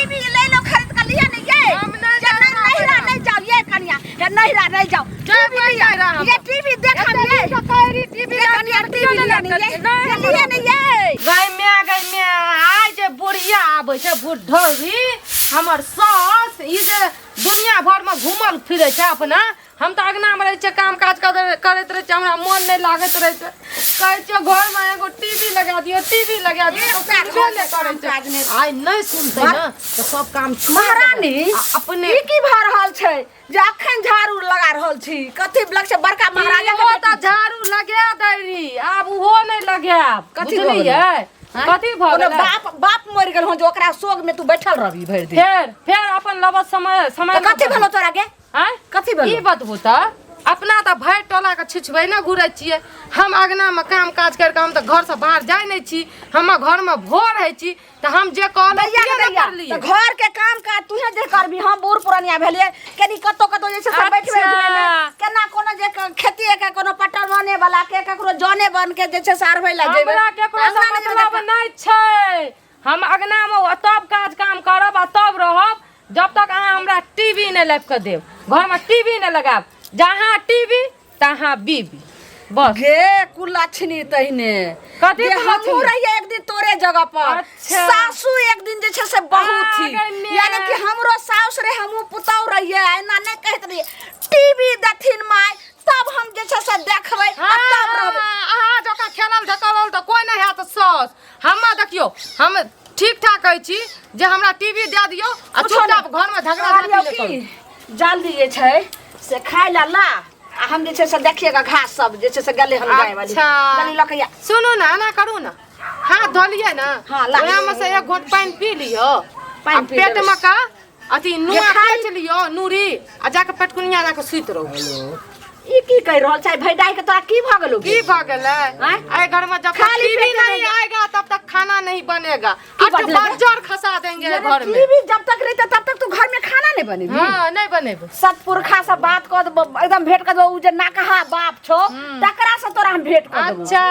TV ले लो खरीद कर लिया नहीं ये हम नहीं जे जाए नहीं नहिरा नहीं जाओ ये कनिया हे नहिरा नहीं जाओ टीवी लिया नहिरा हम। ये टीवी देख हम ये टीवी ये कनिया टीवी लिया नहीं ये ये लिया नहीं ये गै माय गै माय आइ जे बुढ़िया आबै छै बुढ़ौरी हमर सास ई जे दुनिया भरमे घूमल फिरै छै अपना हम तऽ अङ्गनामे रहै छियै काम काज करैत रहै छियै हमरा मोन नहि लागैत रहै छै कहै छियै घरमे एगो टीवी लगा दियौ टीवी लगा दियौ एक तऽ सुनबे साल नहि करै काम काज छै नहि। आइ नहि सुनतै ने तऽ सब काम छोड़ि देबै। महारानी आ अपने ई की भऽ रहल छै जे अखन झाड़ू लगा रहल छी कथी लग छै बड़का महाराजा के इहो तऽ बेटी। झाड़ू लगा दै रही आब ओहो नहि लगायब कथी भऽ गेलै? बुझलियै आँय? कथी भऽ कोनो गेलै बाप बाप मरि गेल हँ जे ओकरा शोक में तू बैठल रहबी भरि दिन फेर फेर अपन लबत समय समय तऽ कथी भेलो तोरा के आँय कथी भेलो ई बतबू तऽ अपना तऽ भरि टोलाके छिछबै ने घुरै छियै हम अङ्गनामे काम काज करि कऽ हम तऽ घरसँ बाहर जाइ नहि छी हम घरमे भोर होइ छी तऽ हम जे कहलहुँ दैया किए के नहि दैया करलियै तऽ घर के काम काज तूहे जे करबी हम बूढ़ पुरानिया भेलियै कनी कतौ कतौ जे छै से बैठबै अच्छा। उठबै ने केना कोनो जे खेती के कोनो पटवने वाला के ककरो जने बन के जे छै से अरबै लए जेबै हमरा केकरो से तऽ अङ्गना मे जेबै मतलब नहि छै हम अङ्गनामे तब काज काम करब आ तब रहब जब तक अहाँ हमरा टीवी नहि लाबि कऽ देब घरमे टीवी नहि लगायब जहाँ टीवी तहाँ बीबी बस गे कुलक्षणी तहिने कथी जे कुलक्षणी? हमहूँ रहियै एक दिन तोरे जगह पर अच्छा। सासू एक दिन जे छै से बहुत आ ही गई मैं। यानी कि हमरो साउस रे हमहूँ पुतहु रहियै एना नहि कहैत रहियै टीवी देथिन माय तब हम जे छै से देखबै आ तब रहबै अहाँ जकाँ खेलल ढकलल तऽ कोइ नहि हैत साउस हमे देखियौ हम ठीक ठाक कहै छी जे हमरा टीवी दए दियौ आ कुछो चुपचाप घरमे झगड़ा कहलियौ झाँटी नहि की करू जल्दी जे छै से खाय ला ला आ हम जे छै से देखिएगा घास सब जे छै से गेलै हन गाय वाली अच्छा। जल्दी लऽ के आ सुनू ने एना करू ने हाथ धो लियै ने हाँ, ला। ओएहमे से एक घोट पानि पी लियौ पानि आ पी लेबै। पेटमे का अथी नुआ खाली- काटि लियौ नूरी आ जाके पेटकुनिया जाके सुति रहू ई की कहि रहल छै भैडाई के तोरा की भऽ गेलौ की भऽ गेलै आँय? एहि घर में जब तक खाली टीवी पेट नहीं नहीं- आएगा तब तक खाना नहीं बनेगा की आठ बदलेगा? बज्जर खसा देंगे एहि घर में टीवी जब तक रहते तब तक तू घर में खाना नहीं बनेबी हाँ नहीं बनेबे सतपुरखा से बात कऽ देबो एकदम भेंट कऽ देबो उ जे नाकहा बाप छौ तकरा से तोरा हम भेंट कऽ देबो अच्छा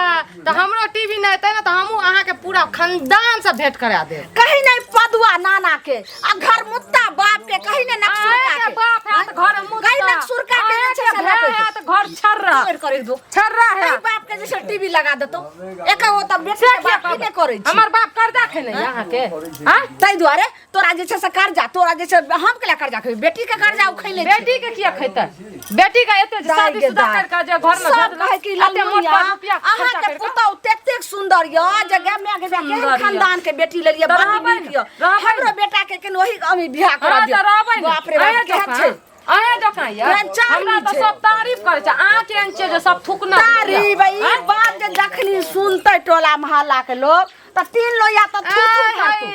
तऽ हमरो टीवी नहि एतै ने तऽ हमहूँ अहाँके पूरा खानदान से भेंट करा देब कहीं नहीं पदुआ नाना के आ घर मुत्ता बाप के कहीं नहीं नक्सुरका अहाँके के बाप है तऽ घर मुत्ता कहीं नक्सुरका के जे छै से अहाँके भाय है तऽ घर छर्रा तोड़ करे दो छर्रा है कहीं बाप के जैसे टीवी लगा देतो एक ओ तऽ बेटी से के किया बाप की नहि करै छै हमर बाप कर्जा खेने यऽ अहाँके आँय? ताहि दुआरे तोरा जे छै से कर्जा तोरा जे छै हम केला कर्जा खेबै बेटी के कर्जा ओ खैले छै बेटी के किया खेतै बेटी के एते दाइ शादी गे शुदा दाइ। कर के जे घर में सब भेजलक, कहै कि एते मोट ललमुनिया पर रुपया खर्चा अहाँके करिके। पुतहु ततेक सुन्दर यऽ जे गे माय गे माय केहन सुन्दर यऽ। खानदान के बेटी लेलियै तऽ बड रहबै नीक ने, यऽ रहबै हमरो ने। बेटा के केन ओही अमी बियाह करा हाँ दियौ तऽ रहबै ने बाप रे बाप अहें केहन जकाँ छै अहें जकाँ यऽ केहन चाही हमरा तऽ छै। सब तारीफ करै छै अहाँ केहन छियै जे सब थुकना तारीफ ई बात जे जखनी सुनतै टोला मोहल्ला के लोग तऽ तीन लोहिया तऽ थू थू करतौ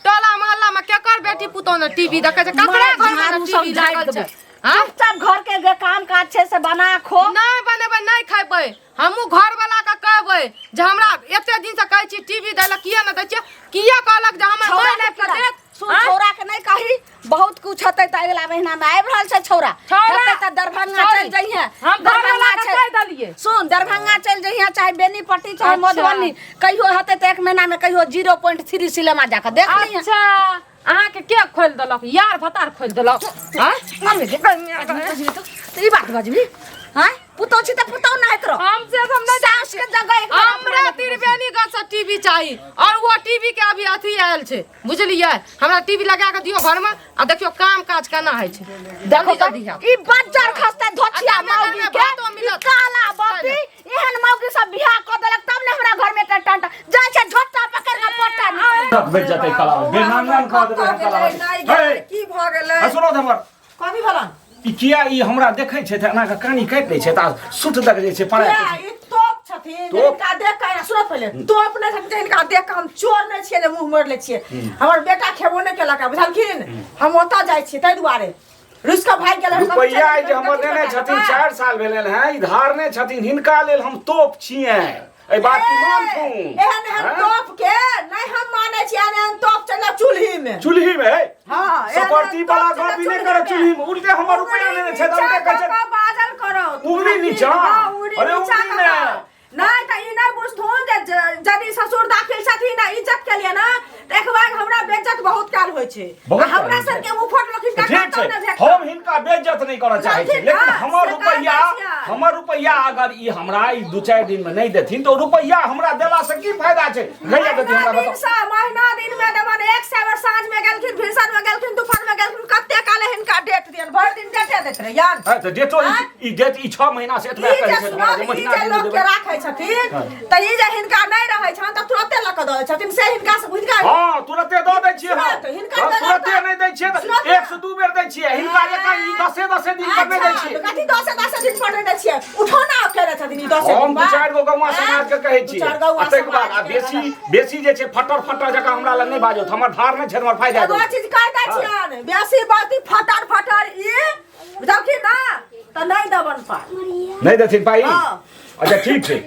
टोला मोहल्ला में केकर बेटी पुतोह ने टीवी देखै छै ककरा मार घर में झाड़ू ने सब टीवी झाड़ि लागल देबै। छै हाँ? चुपचाप घर के जे काम काज छै से बना खो नहि बनेबै नहि खेबै हमहूँ घरवला के कहबै जे हमरा एते दिन से कहै छी टीवी दै लए किया नहि दै छियै किया कहलक जे हमर छौड़ा माय के लाबि कऽ किया? देत सुन आँय? छौड़ा के नहि कही बहुत कुछ हेतै तऽ अगिला महीना में आबि रहल छै छौड़ा छौड़ा- हेतै तऽ दरभंगा सॉरी। चलि जइहे हम घरवला के कहि देलियै सुन दरभंगा चलि जइहे चाहे बेनीपट्टी चाहे अच्छा। मधुबनी कहियो हेतै तऽ एक महीना में कहियो 0.3 सिनेमा जाकऽ देख लिहे अच्छा अहाँके के खोलि देलक यार भतार खोलि देलक आँय? मम्मी के तऽ ई बात बजबी आँय पुतहु छी तऽ पुतहु नाहित रह हम से हम नहीं सास के जगह एक बेर हमरा त्रिवेणी गंज से टीवी चाही और वो टीवी के अभी अथी आयल छै बुझलियै हमरा टीवी लगा के दियौ घर में आ देखियौ काम काज केना होइ छै देखो जल्दी जल्दी हैत ई बज्जर खसते धोछिया आ मौगी गामे के भातो ई मिलत। काला बपी एहन मौगी सब बियाह क देलक तब ने हमरा घर में टंटा जाइ छै झोटा पकड़ के पोटा निकल तक बेच जेतै कला बेनांगन कऽ देबै हम कला नहि गेलै, की भऽ गेलै आ सुनो तऽ हमर कथी भेलन ई किया ई हमरा देखै छै तऽ एना कऽ कानी काटि दै छै तऽ सुट दक जाइ छै पड़ा किया ई तोप छथिन तोप? हिनका देख कऽ सुनत पहिले तोप नहि छथिन हिनका देख कऽ हम चोर नहि छियै जे मुँह मोड़ि लै छियै हमर बेटा खेबो नहि केलक बुझलखिन हम ओतऽ जाइ छियै ताहि दुआरे रुसि कऽ भागि गेलै रुपैआ जे हमर देने छथिन 4 साल भेलनि हैं ई धारने छथिन हिनका लेल हम तोप छियै एहि बात की मानथुन एहन एहन हैं? तोप के नहि हम मानै छियै एहन एहन तोप चलि जाउ चूल्ही मे चूल्ही में हाँ, एहन सपरती एहन वाला तोप गप चलि ई नहि जाउ करऽ चूल्ही में उल्टे हमर रुपैआ लेने छै तऽ उल्टे कहै छै बाजल करो उंगली नीचा? हाँ, उंगली अरे नीचा उंगली कऽ ने। कऽ। नहि तऽ ई नहि बुझथुन जे यदि ससुर दाखिल छथिन आ इज्जत के लिए ना तऽ एक बार हमरा बेइज्जत बहुत काल होइ छै बहुत आ हमरा काल होइ छै। सबके मुँह फोटलखिन ठीक कतौ छै नहि भेटल हम हिनका बेइज्जत नहि करऽ चाहै छी बुझलखिन लेकिन ना? हमर से रुपैआ कहै छियै। हमर रुपैआ अगर ई हमरा ई दू चारि दिन में नहि देथिन तऽ ओ रुपैआ हमरा देला से की फायदा छै कहिया देथिन महीना हमरा दिन बताउ से महीना दिन में देबन एक सए बेर साँझ में गेलखिन भिनसर में गेलखिन दुपहर में गेलखिन कते काले हिनका डेट दियन भरि दिन डेटे दैत रहियन हाँ, तऽ डेटो ई डेट ई 6 महीना से एतबा ई कहै जे छै हमरा सुनब जे ई महीना जे दिन लोक के देबै राखै छथिन तऽ ई जे हिनका नहि रहै छनि तऽ तुरते लऽ कऽ दऽ दै छथिन से हिनका से हिनका हाँ तुरते दऽ दै छियै हम तुरत, हिनकर हम बेगरता। तुरते नहि दै छियै तऽ सुनत ना। एक से दू बेर दै छियै हिनका जकाँ ई दसे दसे दिन पर नहि दै अच्छा, छियै तऽ कथी दसे दसे दिन पर नहि दै छियै उठौना केने छथिन ई दसे हम दिन दू पर। चारि गो गौवा समाज के कहै दू छियै चारि गौआँ आ ताहिके बाद आ समाज के बेसी बेसी जे छै फटर फटर जकाँ हमरा लग नहि बाजत हमर धार नहि छै हमर फायदा एगो दू चीज कहि दै छियनि बेसी बाती फटर फटर ई बुझलखिन ना तऽ नहि देबन पाइ नहि देथिन पाइ हाँ। अच्छा ठीक छै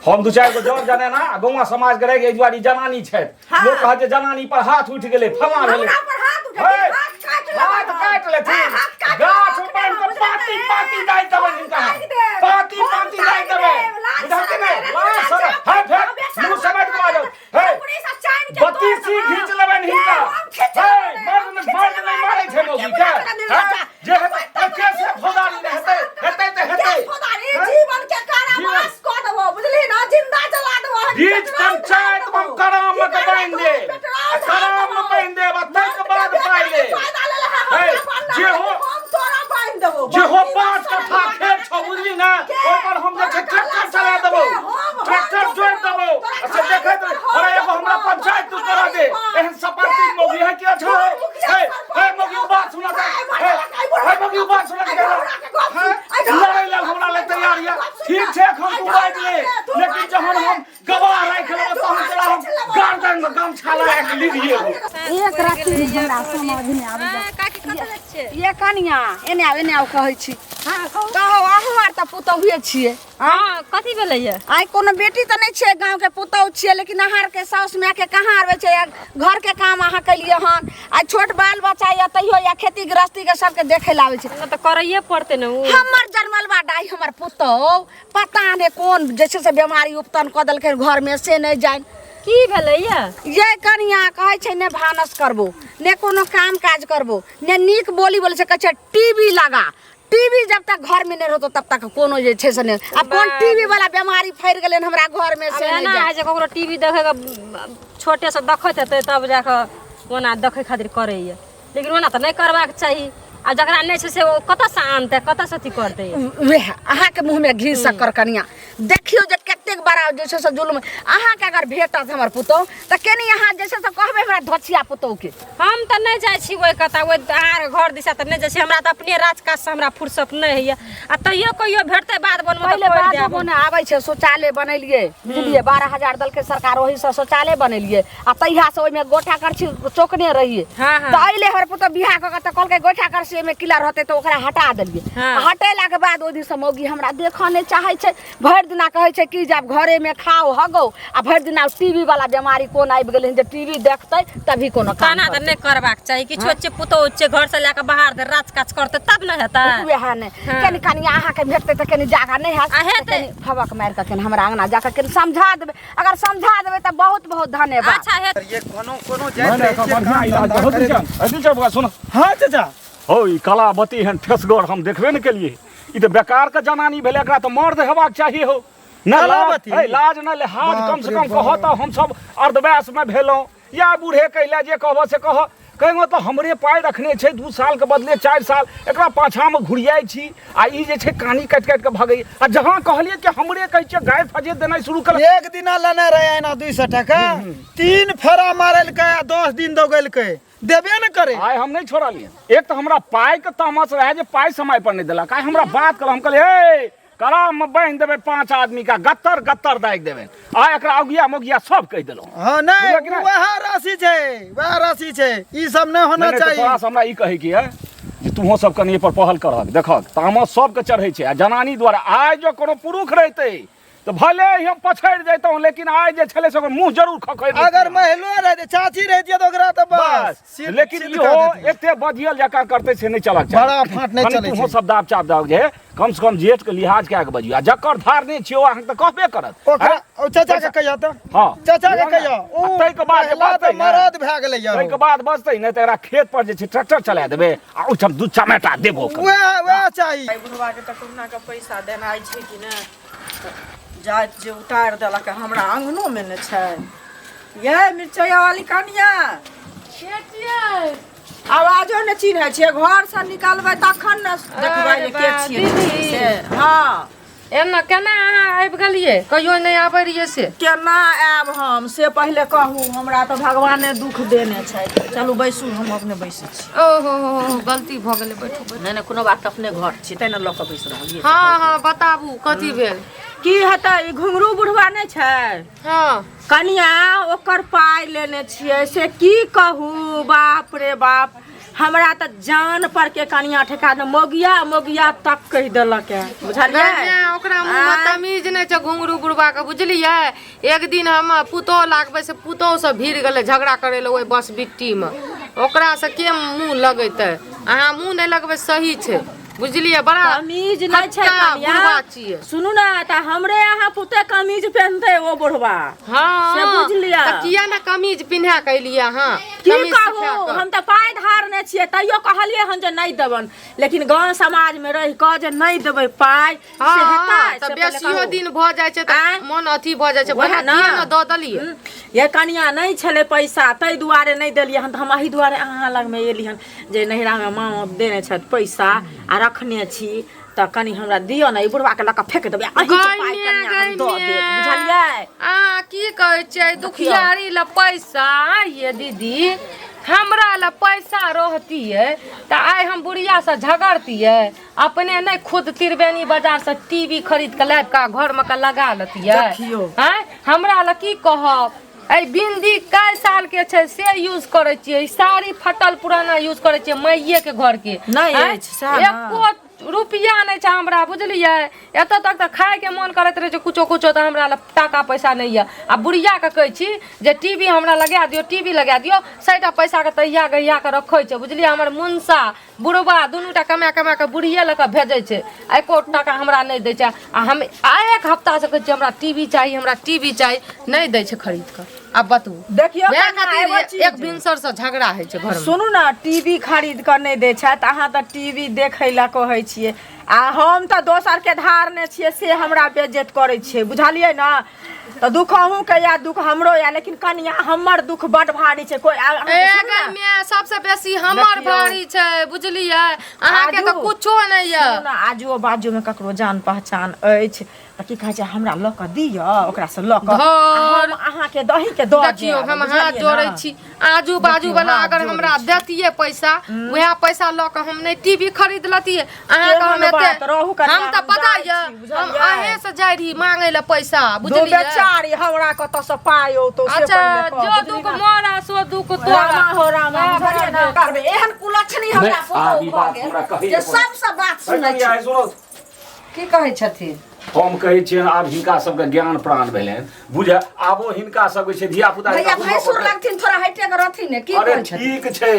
हम दू चारि गो जन जने ना गौवा समाज के रहि एहि दुआरे ई जनानी छथि हाँ। लोक कहत जे जनानी पर हाथ उठि गेलै फलां भेलै हमरा पर हाथ उठेथिन हे, हाथ काटि लेबनि हाथ हम। काटि लेथिन हे, हाथ काटि गाछ लेबनि, बान्हि कऽ बुझलियै? पाती पाती दाइ देबनि हिनका हम ताकि देब, पाती हम पाती दाइ ताकि देबै देब, लाज बुझलखिन शरम नहि नहि, लाज लाज शरम शरम, हे फेर हमेशा मुँह समझ के बाजू हे टुकड़ी से चाइन के तोड़ बत्तीसी देब। घीच लेबनि हे, हिनका हम खींच हे लेबनि, मर्द हम नहि खींच मर्द नहि लेबनि, मारै छै मौगी के के बुझलखिन हे निर्लज्जा? जे हेतै ए, केसे फौदारी नहि हेतै हेतै तऽ हेतै केस फौदारी, हे? जीवन के कारावास कऽ देबो बुझली ना जिंदा जला देबो हम बीच पेट्रोल पंचायत ढाल में देबो। कराम की के करबै बान्हि तू? देब पेट्रोल आ ढाल कराम देबो। में बान्हि देब आ ताहिके मर्द के बाद बेटा पाइ के लेब फायदा लेले है, हे, हमरा बान्हना जे है, हो- हम तोरा बान्हि देबो जे हो बाकी पाँच बात कट्ठा तोरा खेत छौ बुझली ना के? ओहि पर हम जे छै तोरा ट्रैक्टर कहला चला देबौ से हम- हम ट्रैक्टर जोतबौ, जोति देबौ तोरा आ से घरारी देखैत पर हम अरे एगो हमरा जोतबौ, पंचायत तू तोरा करा दे घरारी पर। एहन सपाटी के? मौगी है कि अच्छा तोर है मुखिया हे सरपंच हे मौगी बात सुना आइ हे मरला के, आइ बुढ़ा हे मौगी बात सुना आइ बुढ़ा के गप सुन, आइ ढोरा लड़ै लेल हमरा लग तैयार यऽ ठीक छै एखन तू बाजि ले लेकिन जहन हम गवाह राखि लेबौ तहन तोरा हम गर्दन मे गमछा लगा के लीजिए एक रत्ती हमरा समझ नहि आबै काकी कतऽ जाइ छियै ये कनिया एने आउ एने आउ कहै छी हँ कहू कहो अहूँ आर तऽ पुतहुए छियै हँ कथी भेलैया आइ कोनो बेटी तऽ नहि छियै गाँवके पुतहु छियै लेकिन अहाँ आरके साउस मायके कहाँ आबै छै घरके काम अहाँ केलियै हन आइ छोट बाल बच्चा यऽ तैयो या खेती गृहस्थीके सबके देखै लए आबै छै हमरा तऽ करैये पड़तै ने उ हमर जन्मल बा डाइ हमर पुतहु पता नहि कोन जे छै से बेमारी उपतन कऽ देलकै घरमे से नहि जानि की भेलैया ये कनिया कहै छै ने भानस करबो ने कोनो काम काज करबो ने नीक बोली बोलै छै कहै छै टीवी लगा टीवी जब तक घर में नहीं रहतो तब तक कोनो जे छै से नहीं आब कोन टीवी वाला बीमारी फैल गेलै हमरा घर में आब से नहीं एना जाए है जे ककरो टीवी देखै के छोटे से देखैत हेतै तब जाकऽ ओना देखै खातिर करैया लेकिन ओना तऽ नहि करबाक चाही आ जकरा नहि छै से ओ कतऽसँ आनतै कतऽसँ अथी करतै वएह अहाँके मुँहमे घी शक्कर कनिया देखियौ जे कतेक बड़ा जे छै से जुल्म अहाँके अगर भेटत हमर पुतोहु तऽ केनी अहाँ जे छै से कहबै हमरा धोछिया पुतोहुके हम तऽ नहि जाइ छी ओहि कता ओहि आर घर दिशा तऽ नहि जाइ छी हमरा तऽ अपने राज काजसँ हमरा फुर्सत नहि होइए आ तैयो कहियो भेटतै बाध बनमे तऽ पहिले करि बाधो देब बने आबै छै शौचालय बनेलियै बुझलियै 12,000 देलकै सरकार ओहीसँ शौचालय बनेलियै आ तहियासँ ओहिमे गोटा करछी चौकने रहियै हाँ, हाँ। तऽ अइले हमर पुतोहु बियाह कऽ के तऽ कहलकै गोइठा करछी एहिमे किला रहतै तऽ ओकरा हटा देलियै हाँ। आ हटेलाके बाद ओहि दिनसँ मौगी हमरा देखऽ नहि चाहै छै भरि दिना कहै छै कि जे आब घरेमे खाओ हगो आ भरि दिना टीवी वाला बेमारी कोन आबि गेलै हन जे टीवी देखतै तभी कोनो काम ताना तऽ नहि करबाक चाही किछु छै पुतोहु छै घर से लए कऽ बाहर धरि राज काज करतै तब ने हेतै वएह नहि कनि कनि अहाँके भेटतै तऽ कनि जागा नहि हैत आ हेतै। कनि फबक मारि कऽ कनि हमरा अंगना जाकऽ कनि समझा देबै अगर समझा देबै तऽ बहुत बहुत धन्यवाद अच्छा हेतै ये कोनो कोनो नहि जाइत नहि रहै एकर छियै, बढ़िआँ काम इलाज धन्धा हो करैत दिलचन बौआ सुन हाँ चाचा हौ ई कलावती एहन ठेसगर हम देखबे ने केलिए ई तऽ बेकार के जनानी भेलै एकरा तऽ मर्द हेबाक चाही हौ न लाज कलावती? है लाज न लिहाज बाप कम से रे कम बाप। कह तऽ हमसब अर्धवयस में भेलहुँ या बूढ़े कैला जे कहबह से कह कहीं मतलब हमरे पाइ रखने छै 2 साल के बदले 4 साल एकरा पाछामे घुरियाइ छी आ ई जे छै कानी काटि काटि के भगै आ जहाँ कहलियै कि हमरे कहै छियै गाय फजे देनाइ शुरू कर एक दिना लेने रहे एना 200 टका 3 फेरा मारलकै आ 10 दिन दौगेलकै देबे ने करे आइ हम नहि छोड़लियै एक तऽ हमरा पाइके तामस रहए जे पाइ समय पर नहि देलक आइ हमरा बात कल हम कहलियै हे कराम में बान्हि देबै 5 आदमी का गत्तर गत्तर दागि देबै आ एकरा अगिया मगिया सब कहि देलहुँ हाँ नहीं बुझलक कि नहि? वएह राशि छै वएह राशि छै ई सब नहि होना नहि, नहि, तऽ चाही तोरा से हमरा ई कहै के यऽ जे तूहो सब कनि एहि पर पहल करहक देखहक तामस सबके चढ़ै छै आ जनानी द्वारा आइ जँ कोनो पुरुष रहितै तऽ भले ही हम पछड़ि जैतहुँ लेकिन आइ जे छलै से ओकर मुँह जरूर खखड़ि अगर महिलो रहते चाची रहती तऽ ओकरा तऽ बस बस लेकिन इहो एते बजियल जकाँ करतै से नहि चलक चाही। बड़ा फाँट नहि कनि चलै तूहो छै। सब दाब चाप दहक जे कम से कम जेठ के लिहाज कए के बजियौ आ जकर धारने छियौ अहाँके तऽ कहबे करत ओकरा आँय? ओ चाचा के कहिया तऽ हँ चाचा के कहिया ओ ताहिके बाद जे महिला बजतै तऽ ने, मरद भए गेलै यौ ताहिके बाद बजतै ने तऽ एकरा खेत पर जे छै ट्रैक्टर चला देबै आ ओहिठाम दू चमेटा देबो करबै। वएह वएह चाही एहि बुढ़वाके तऽ कहुना कऽ पैसा देनाइ छै कि नहि जाइत जे उतारि देलक हमरा अङ्गनोमे ने छै ये मिरचैया वाली कनिया के छियै आवाजो ने चिन्है छियै घरसँ निकलबै तखन ने देखबै जे के अरे बा, छियै दीदी। से हँ एना केना अहाँ आबि गेलियै कहियो नहि आबै रहियै से केना आयब हम से पहिले कहू हमरा तऽ भगवाने दुख देने छै चलू बैसू हम अपने बैसै छी ओहो हो हो गलती भऽ गेलै बैठू बैठू नहि नहि कोनो बात अपने घर छी तैँ ने लऽ कऽ बैस रहलियै हँ हँ बताबू कथी भेल की हेतै ई घुंघरू बुढ़वा नहि छै हँ कनिया ओकर पाइ लेने छियै से की कहू बाप रे बाप हमरा तऽ जान पर के कनिया ठेका दे मोगिया मोगिया तक कहि देलक है बुझलियै गै, ओकरा मुँह मे तमीज नहि छै घुंघरू बुढ़वा के बुझलियै एक दिन हम पुतोह लागबै से पुतोह से भीड़ गेलै झगड़ा करै लए ओहि बस बिट्टी मे ओकरा से के मुँह लगेतै अहाँ मुँह नहि लगबै सही छै बुझलियै बड़ा कमीज नहि छै खट्टा कनिया बुढ़वा छियै सुनू ने तऽ हमरे अहाँ पुते कमीज पेहनतै ओ बुढ़वा हँ से बुझि लिअ। तऽ किया ने कमीज पिन्हा के एलियै अहाँ की कमीज कहू सिखा कऽ। हम तऽ पाइ धारने छियै तैयो कहलियै हन जे नहि देबन लेकिन गाँव समाजमे रहि कऽ जे नहि देबै पाइ से हँ हेतै तऽ से पहिले बेसियो कहू। दिन भऽ जाइ छै तऽ आँय? मन अथी भऽ जाइ छै वएह भला ने। किया ने दऽ देलियै ये कनिया नहि छलै पैसा ताहि दुआरे नहि देलियै हन तऽ हम एहि दुआरे अहाँ लगमे एली हन जे नैहरामे माँ देने छथि पैसा आ रखने छी तऽ कनि हमरा दिअ ने ई बुढ़वाके लऽ कऽ फेंक देबै अहीँके पाइ कनिया हम दऽ देब बुझलियै अहाँ की कहै छियै दुखियारी लए पैसा ये दीदी हमरा लए पैसा रहतियै तऽ आइ हम बुढ़ियासँ झगड़तियै अपने नहि खुद त्रिवेणी बाजारसँ टी वी खरीद कऽ लाबि कऽ घरमे कऽ लगा लेतियै देखियौ। आँय हमरा लए की कहब एहि बिन्दी कए सालके छै से यूज करै छियै ई साड़ी फटल पुराना यूज करै छियै माइएके घरके नहि आँय? अछि, सएह ने। एको रुपैआ नहि छै हमरा बुझलियै एतऽ तक तऽ खायके मोन करैत रहै छै कुछो कुछो तऽ हमरा लग टाका पैसा नहि यऽ आ बुढ़ियाके कहै छी जे टी वी हमरा लगा दियौ टी वी लगा दियौ सएटा पैसाके तहिया गहिया कऽ रखै छै बुझलियै हमर मुनसा बुढ़बा दुनूटा कमा कमा कऽ बुढ़िए लऽ कऽ भेजै छै आ एको टाका हमरा नहि दै छै आ हम एक हफ्तासँ कहै छियै हमरा टी वी चाही हमरा टी वी चाही नहि दै छै खरीद कऽ आब बतबू देखियौ वएह कनिया, एगो खातिर चीज। एक भिनसरसँ झगड़ा होइ छै घरमे सुनू ने टीवी खरीद कऽ नहि दै छथि अहाँ तऽ टीवी देखै लए कहै छियै आ हम तऽ दोसरके धारने छियै से हमरा बेज्जत करै छियै बुझलियै ने तऽ दुख अहूँके यऽ दुख हमरो यऽ लेकिन कनिया हमर दुख बड भारी छै कोइ अहाँके ए सुनू ने, गरमिया सबसे बेसी हमर देखियौ। भारी छै बुझलियै अहाँके तऽ आजू- कुछो नहि यऽ सुनू ने आजुओ बाजूमे ककरो जान पहचान अछि तऽ की कहै छै हमरा लऽ कऽ दिअ ओकरासँ लऽ कऽ आ धर। हम अहाँके दहीके दऽ देखियौ जायब, हम हाथ बुझलियै जोड़ै ने? छी आजू बाजू वाला हाथ अगर जोड़ै हमरा देतियै पैसा वएह पैसा लऽ कऽ हम नहि टीवी खरीद लतियै अहाँके हम केहन एते बात, रहू कनिया, हम तऽ हम पता जाइ यऽ छी, हम बुझलियै? अहें से जाइ रही मांगै लए पैसा दू बुझलियै बेचारी हमरा कतऽसँ पाइ औतौ से अच्छा पहिले कह, जो बुझली दुख ने? मोरा सो दुख तोरा रामा हो रामा हाँ, बुझलियै ने? करबै एहन कुलक्षणी हमरा नहि, आब ई पुतहु बात भऽ हमरा गेल कहैए जे पड़त। सबसँ बात सुनै छै सुनो की कहै छथिन हम कहै छियनि आब हिनका सबके ज्ञान प्राण भेलनि बुझ आबो हिनका सबके छै धिया पुता भैया भैंसुर लगथिन थोड़ा हटे के रहथिन ने की अरे कहै छथिन ठीक छै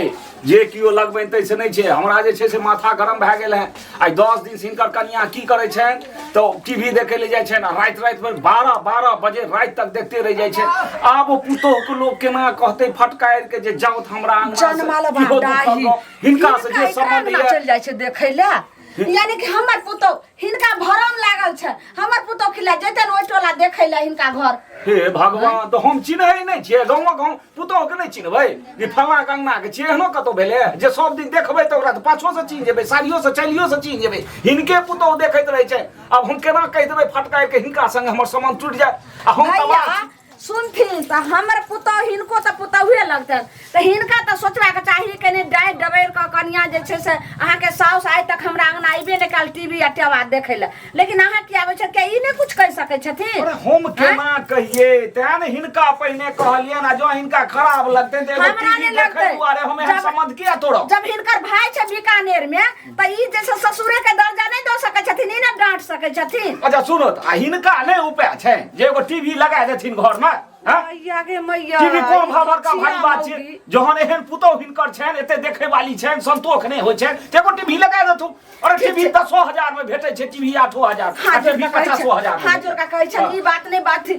जे केओ लगबनि ताहिसँ नहि छै हमरा जे छै से माथा गरम भए गेल हेँ आइ 10 दिनसँ हिनकर कनिया की करै छनि तऽ टी वी देखै लए जाइ छनि आ राति रातिमे 12 12 बजे राति तक देखते रहि जाइ छनि आब ओ पुतोहुके लोक केना कहतै फटकारि के जे जाउत हमरा अङ्गना से, जनमाल इहो दुखक गप। हिनका से जे सम्बन्ध चलि यऽ जाइ छै देखै लए यानी कि हमर पुतोह हिनका भरम लागल छै हमर पुतोह खिला जेतन ओहि टोला देखै लए हिनका घर हे भगवान तऽ हम चिन्है नहि छियै गाँवक हम पुतोहके नहि चिन्हबै जे फल्लाँ के अङ्गनाके छियै एहनो कतहु भेलै जे सब दिन देखबै तऽ ओकरा तऽ पाछोसँ चिन्ह जेबै साड़ियोसँ चलियोसँ चिन्ह जेबै हिनके पुतोह देखैत रहै छै आब हम केना कहि देबै फटकारि के हिनका संगे हमर सामान टूटि जायत आ हम भैया तबाह छी। सुनथिन तऽ हमर पुतोह हिनको तऽ पुतोहुए लगतनि तऽ हिनका तऽ सोचबाक चाही कनि डाँटि डबैर कऽ कनिया जे छै से अहाँके साउस आइ तक हमरा अङ्गना अयबे नहि कयल टी वी आ टेवा देखै लए लेकिन अहाँ की आबै छथि किया ई नहि किछु कहि सकै छथिन अरे हम केना कहिए तें ने हिनका पहिने कहलियनि आ जँ हिनका खराब लगतनि तऽ एगो हमरा टीवी नहि देखै लगतै। दुआरे हम एहन संबंध किया तोड़ब जब हिनकर भाय छै बीकानेर में तऽ ई जे छै ससुरे के दर्जा नहि दऽ सकै छथिन ई नहि डांट सकै छथिन अच्छा सुनो तऽ आ हिनका नहि उपाय छै जे एगो टीवी लगा देथिन घरमे हाँ? मैया गे मैया टीवी कोन ई भाव बड़का छिया भारी बात छै मौगी। जहन एहन पुतोह हिनकर छनि एते देखै वाली छनि संतोख नहि होइ छनि तऽ एगो टीवी लगा देथुन अरे टीवी 10,000 में भेटै छै टीवी 8,000 आ हाथ जोड़ टीवी कऽ कहै 50,000 छनि हाथ जोड़ कऽ कहै छनि ई बात नहि बात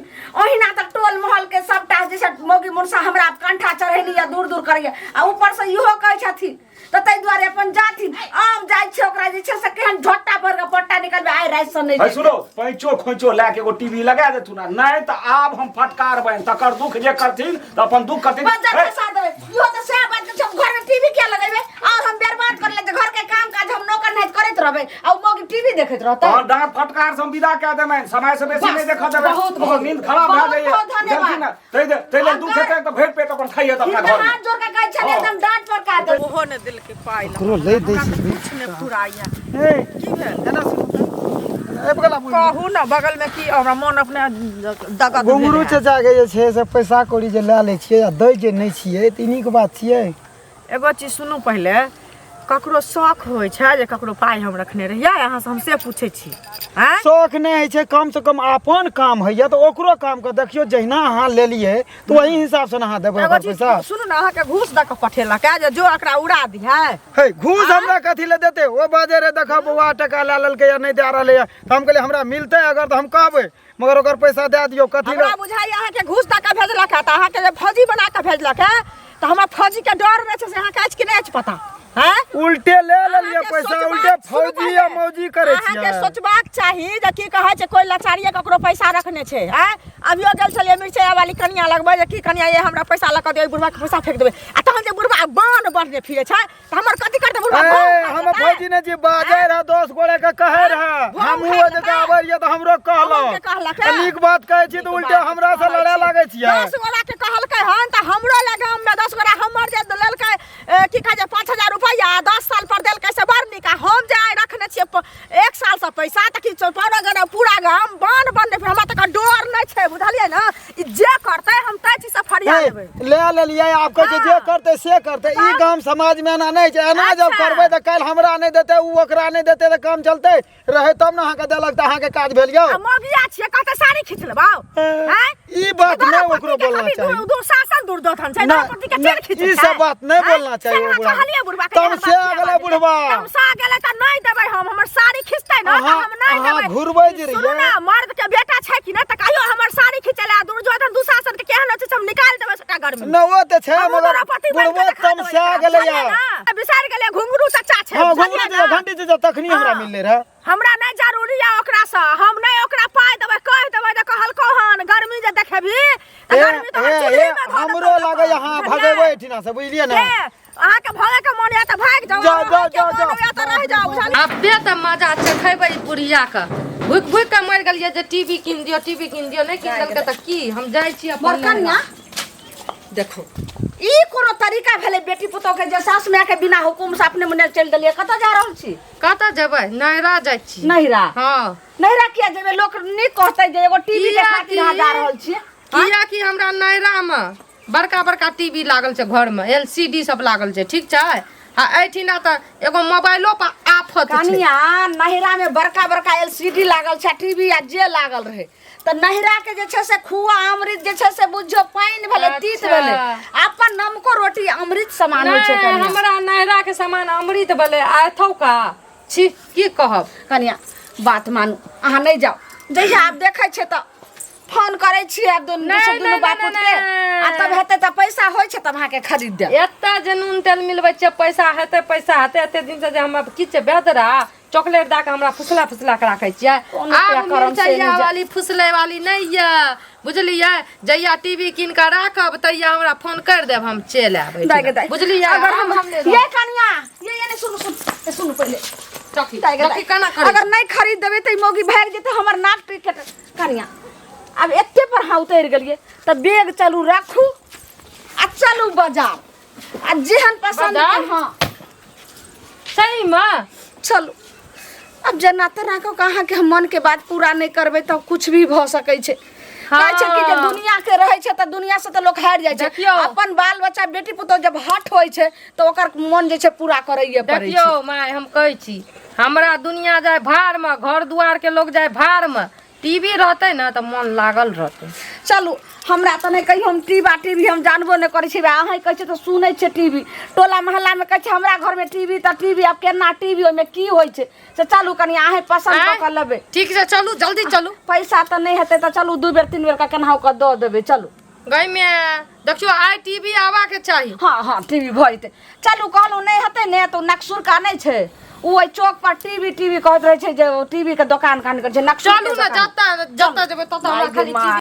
ओहिना तऽ टोल महल के सबटा जे छै मौगी मुनसा हमरा कंठा चढ़ेली या दूर दूर करैया आ ऊपर से इहो कहै छथिन तऽ ताहि दुआरे अपन जाथिन आब जाइ छै ओकरा जे छै से केहन झोटा भर के पट्टा निकलबै आइ राति से नहि है जेतै। सुनो पैंचो खोंचो लए के एगो टीवी लगा देथुन आ नहि तऽ आब हम फटकारबनि तकर दुख जे करथिन तऽ अपन दुख करथिन बज्जर हे, फंसा देबै इहो तऽ सएह बात छै हम घर में टीवी किया लगेबै और हम बर्बाद कर लेते घर के काम काज हम नौकर नाहित करैत रहबै आ उ मौगी टीवी देखैत रहतै तहन डाँट फटकार से हम विदा कए देबनि समय से बेसी नहि देखऽ देबनि बहुत, हमर बहुत, नींद खराब भए बहुत, जाइए बहुत धन्यवाद। बुझलखिन ने ताहि लेल दुख अगर- हेतै तऽ भरि पेट अपन खाइए तऽ अपना हिनका घरमे हाथ जोड़ के कहै छनि हँ। एकदम डाँट पर का देबै ओहो ने देलकै पाइ लऽ ककरो लै दै हमरा छै तऽ किछु नहि फुराइया ए की भेल एना सुनू तऽ। आबि गेला बुझि। कहू ने बगल में की हमरा मन अपने दगद भेल घुंघरू है। चाचा के जे छै से पैसा कौड़ी जे लए लै छियै आ दै जे नहि छियै तऽ ई नीक बात छियै एगो चीज सुनू पहिले ककरो शौक होइ छै जे ककरो पाइ हम रखने रहियै अहाँसँ हम से पूछै छी आँय शौक नहि होइ छै कम से कम अपन काम होइए तऽ ओकरो काम के देखियौ जहिना अहाँ लेलियै तऽ ओही हिसाबसँ ने अहाँ देबै एगो ओकर चीज पैसा सुनू ने अहाँके घूस दऽ कऽ पठेलक है जे जो एकरा उड़ा दिहै हे घूस हमरा कथी लए देतै ओ बाजे रहे देखऽ बौआ टका लए लेलकै या नहि दए रहलै तऽ हम कहलियै हमरा मिलतै अगर तऽ हम कहबै मगर ओकर पैसा दए दियौ कथी हमरा बुझाइए अहाँके घूस दऽ कऽ भेजलक है तऽ अहाँके जे फौजी बना कऽ भेजलक है तऽ हमरा फौजी के डर नहि छै से अहाँके अछि कि नहि अछि पता हैं उल्टे ले लेलियै अहाँके पैसा सोचबाक- उल्टे सुनू फौजी या पहिले। मौजी करै अहाँके छियै सोचबाक चाही जे की कहै छै कोइ लाचारिये ककरो पैसा रखने छै आँय अभियो गेल छलियै मिरचाइ वाली कनिया लगबै जे की कनिया ये हमरा पैसा लऽ कऽ दियौ बुढ़वा के पैसा फेंक देबै आ तहन जे बुढ़वा बान बढ़ने फिरै छै तऽ हमर कथी करतै बुढ़वा ए, भाव खा हम लेतै? फौजी ने जी बाजे रहा दोस्त गोड़े के कहे रहा भाव हम खा ओ लेतै? जगह आबै रहियै तऽ हमरो कहलो अहूँके कहलक हे? नीक बात कहै छी तऽ उल्टे हमरा से लड़े लागै छियै 10 गोरा के कहलकै हन तऽ हमरो लग गाममे 10 गोरा हमर जे लेलकै की कहै छै 5000 रुपैआ 10 साल पर देलकै से बड़ नीक आ हम जे आइ रखने छियै एक सालसँ पैसा तऽ की पौना गोरा पूरा गाम बान्ह बन्ह हमरा तऽ डर नहि छै बुझलियै ने ई जे करतै हम ताहि चीजसँ फरिया ए, लेबै ले लेलियै आब कहै छै जे करतै से करतै ई गाम समाज मे एना नहि छै एना जब अच्छा। करबै तऽ काल्हि हमरा नहि देतै ओ ओकरा नहि देतै तऽ काम चलतै रहै तब ने अहाँके देलक तऽ अहाँके काज भेल यौ आ मौगिया छियै कहतै साड़ी खींच लेबौ आँय? ई बात नहि ओकरो द्रौपदी के बोलना कभी चाही दुशासन दुर्योधन छै ना, द्रौपदी के ना, चेर खींचै ई छै सब बात नहि आँय? बोलना चाही से ओ अहाँ बुढ़ा। कहलियै बुढ़बा के तमसे एहन बात किया गेलै बाजै? बुढ़बा। तमसा गेलै तऽ नहि देबै हम हमर साड़ी खींचतै ने तऽ अहाँ- हम नहि अहाँ देबै घुरबै जे सुनू रहियै। ने मर्द के बेटा छै कि नहि तऽ कहियो हमर साड़ी खींचै लए दुर्योधन दुशासन के केहन होइ छै से हम निकालि देबै सबटा गर्मी न ओ तऽ छै हमहूँ मगर द्रौपदी बनि बुढ़बो कऽ देखा देबै तमसा एकरा, गेलै बुझलियै यार ने? बिसरि गेलियै घुंघरू चचा छै हँ बुझलियै घुंघरू ने? घंटी चाचा तखनी हमरा हँ। मिललै रहए हमरा नहि जरूरी यऽ ओकरासँ हम नहि ओकरा पाइ देबै कहि देबै जे कहलकौ हन गर्मी जे देखेबही तऽ ए गर्मी तऽ ए चूल्ही ए मे धऽ देतौ हमरो तखन, लागैया हँ बुझलियै? भगेबै एहिठिना से बुझलियै ने ए, अहाँके भगैके मोन यऽ तऽ भागि जाउ जाउ, जाउ, अहाँके जाउ, मोन जाउ। होइए तऽ रहि जाउ बुझलियै आबे तऽ मजा चखेबै ई बुढ़िया के भुकि भुकि के मरि गेलियै जे टीवी कीन दियौ टीवी कीन दियौ नहि कीन देलकै तऽ की हम जाइ छी मोर अपन कन्या देखो ई कोनो तरीका भेलै बेटी पुतोह के जे सास माय के बिना हुकुम से अपने मने चलि देलियै कतऽ जा रहल छी कतऽ जेबै नैहरा जाइ छी नैहरा हँ नैहरा किया जेबै लोक नीक कहतै जे एगो टीवी के किया खातिर अहाँ कि- जा रहल छियै किया कि हमरा नैहरामे बड़का बड़का टीवी लागल छै घरमे एल सी डी सब लागल छै ठीक छै आ एहिठिना तऽ एगो मोबाइलो पर आफत छै कनिया नैहरा में बड़का बड़का एलसीडी लागल छै टीवी आ जे लागल रहे तऽ नैहरा के जे छै से खुआ अमृत जे छै से बुझियौ पानि भेलै तीत अच्छा। भेलै अपन नमको रोटी अमृत समान होइ छै नहि, कनिया हमरा नैहरा के सामान अमृत भेलै आ एथौका छी की कहब कनिया बात मानू अहाँ नहि जाउ जहिया आब देखै छियै तऽ फोन करै छियै आब दुनू नहि, दुनू नहि, बाप नहि, पुत के नहि। आ तब हेतै तऽ पैसा होइ छै तब अहाँके खरीद देब एतऽ जे नून तेल मिलबै छियै पैसा हेतै पैसा हेतै एते दिन से जे हमरा की छै बेदरा चॉकलेट दऽ कऽ हमरा फुसला फुसला कऽ राखै छियै कोनो आब करम से मिरचैया नहि जा- वाली फुसलै वाली नहि यऽ बुझलियै जहिया टीवी कीन कऽ राखब तहिया हमरा फोन करि देब हम चलि आयब दाइ गे दाइ बुझलियै अगर हम आब नहि ये कनिया ये ये नहीं सुनू सुनू ये सुनू पहिले चौकी दाइ गे चौकी दाइ। केना करै अगर नहीं खरीद देबै तऽ ई मौगी भागि जेतै हमर नाक टिकट कनिया आब एते पर अहाँ उतरि गेलियै तऽ बैग चलू राखू आ चलू बाजार आ जेहन पसंद बाजार? हँ सही में चलू आब जेना तेना कऽ के अहाँके हम मनके बात पूरा नहि करबै तऽ कुछ भी भऽ सकै छै कहै छै कि जे हँ। दुनिया के रहै छै तऽ दुनिया से तऽ लोक हारि जाइ छै देखियौ। अपन बाल बच्चा बेटी पुतोह जब हट होइ छै तऽ ओकर मन जे छै पूरा करैए पड़ै छै देखियौ माय हम कहै छी हमरा दुनिया जाय भाड़मे घर दुआरके लोक जाय भाड़मे टीवी रहतै ने तऽ मन लागल रहतै चलू हमरा तऽ नहि कहियो हम टीवा टीवी हम जानबो नहि करै छी अहाँ कहै छियै तऽ सुनै छियै टीवी टोला मोहल्लामे कहै छै हमरा घरमे टीवी तऽ टीवी आब केना टीवी ओहिमे की होइ छै से चलू कनि अहें पसन्द कऽ कऽ लेबै ठीक छै चलू जल्दी चलू पैसा तऽ नहि हेतै तऽ चलू दू बेर तीन बेर कऽ केनाहु कऽ दऽ देबै चलू गई में देखियौ आइ टीवी आबा के चाही हँ हँ टीवी भऽ जेतै चलू कहलहुँ नहि हेतै ने तऽ ओ नक्सुरका नहि छै ओ ओहि चौक पर टीवी टीवी कहैत रहै छै जे ओ टीवी के दोकान कान करै छै नक्सुर चलू ने जतऽ जतऽ जेबै ततऽ हमरा खाली माय।